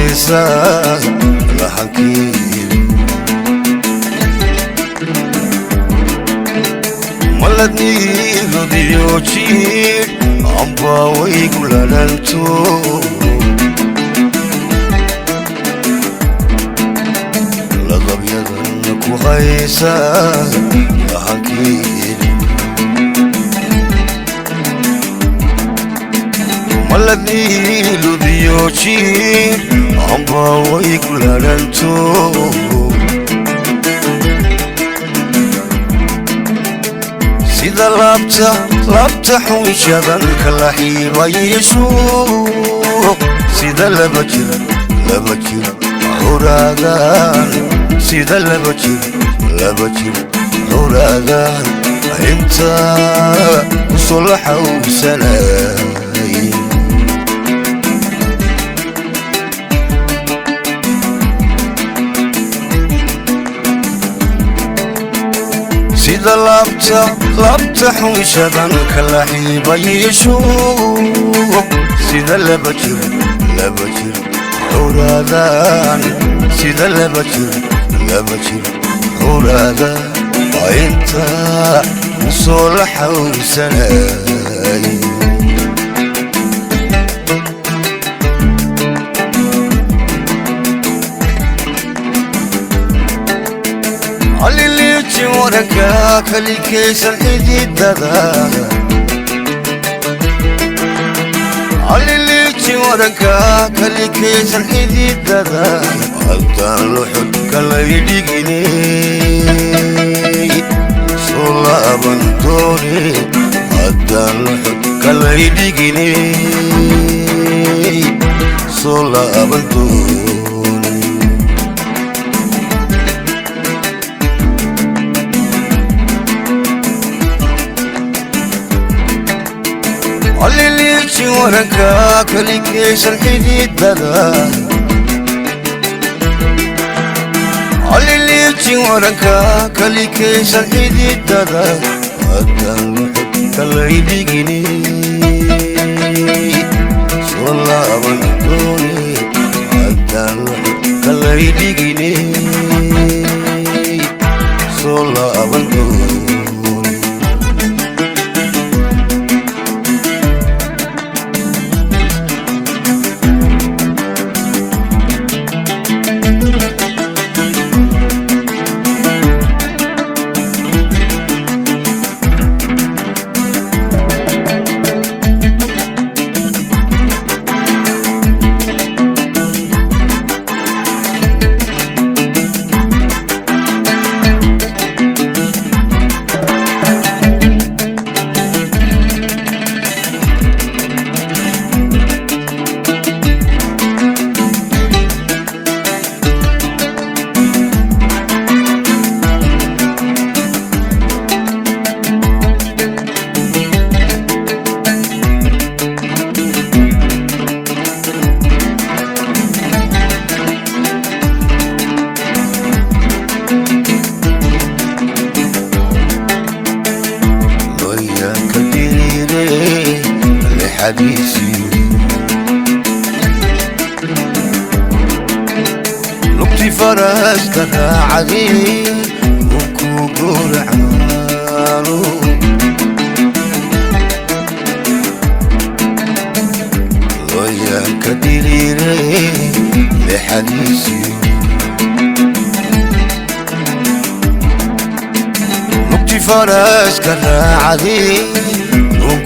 haysa lahankii maladniilodiyo jiidh ambawaygu ladhanto ladabyadan ku haysa lahankii maladniilodiyo jiidh ambawaygu ladhanto sida laabta laabta xunshadan kala xiibayeshu sida laba jir laba jir xuraadan sida laba jir laba jir xuraadan inta kusoo la xawsanay sida laabta laabta xunshadan kala xiibayeshu sida laba jir laba jir xuraadan sida laba jir laba jir xuraadan inta kusoo la xawsanay aliliiji waranka kalikaysan xididada aliliiji waranka kalikaysan xididada haddaan luxud kalay dhiginay soo laaban doone haddaan luxud kalay dhiginay soo laaban doone aliliiji waranka kalikaysan xididada aliliiji waranka kalikaysan xididada haddaan luxud kalay dhiginay soo laaban doone haddaan luxud kalay dhiginay soo laaban doone lugti faraska raacday ku gowracaano looyanka diriire lexadiisiyo lugti faraska raacday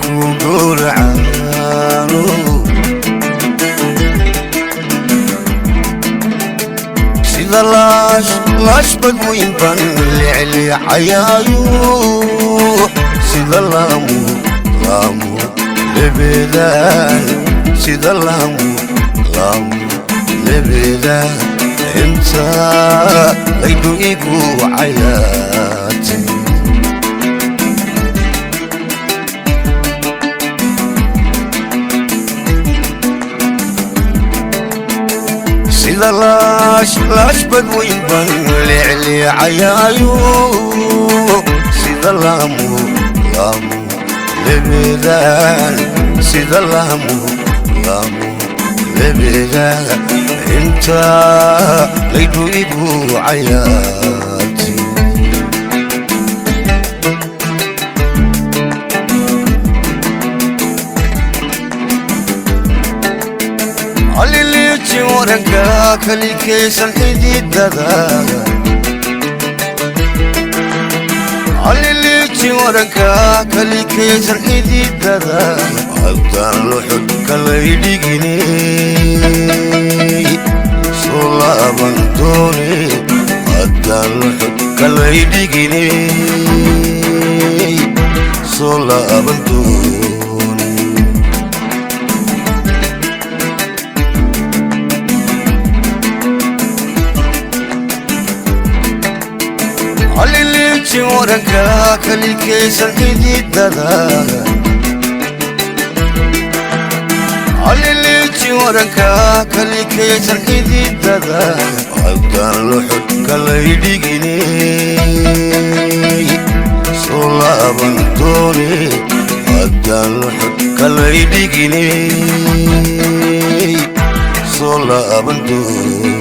ku gowracaano sida laash laash badweyn baan lecleecayaayo sida laamu laamu lebeedaan sida laamu laamu lebeedaan inta laydhu igu cayaatay sida laash laash badweyn baan lecleecayaayo sida laamu laamu lebeedaan sida laamu laamu Lebeeda intaa laydhu igu cayaarti. Aliliiji waranka kalikaysan xididada, aliliiji waranka kalikaysan xididada, haddaan luxud kalay dhiginay soo laaban doone, haddaan luxud kalay dhiginay soo laaban doone. Aliliiji waranka kalikaysan xididada, aliliiji waranka kalikaysan xididada, haddaan luxud kalay dhiginay soo laaban doone, haddaan luxud kalay dhiginay soo laaban doone.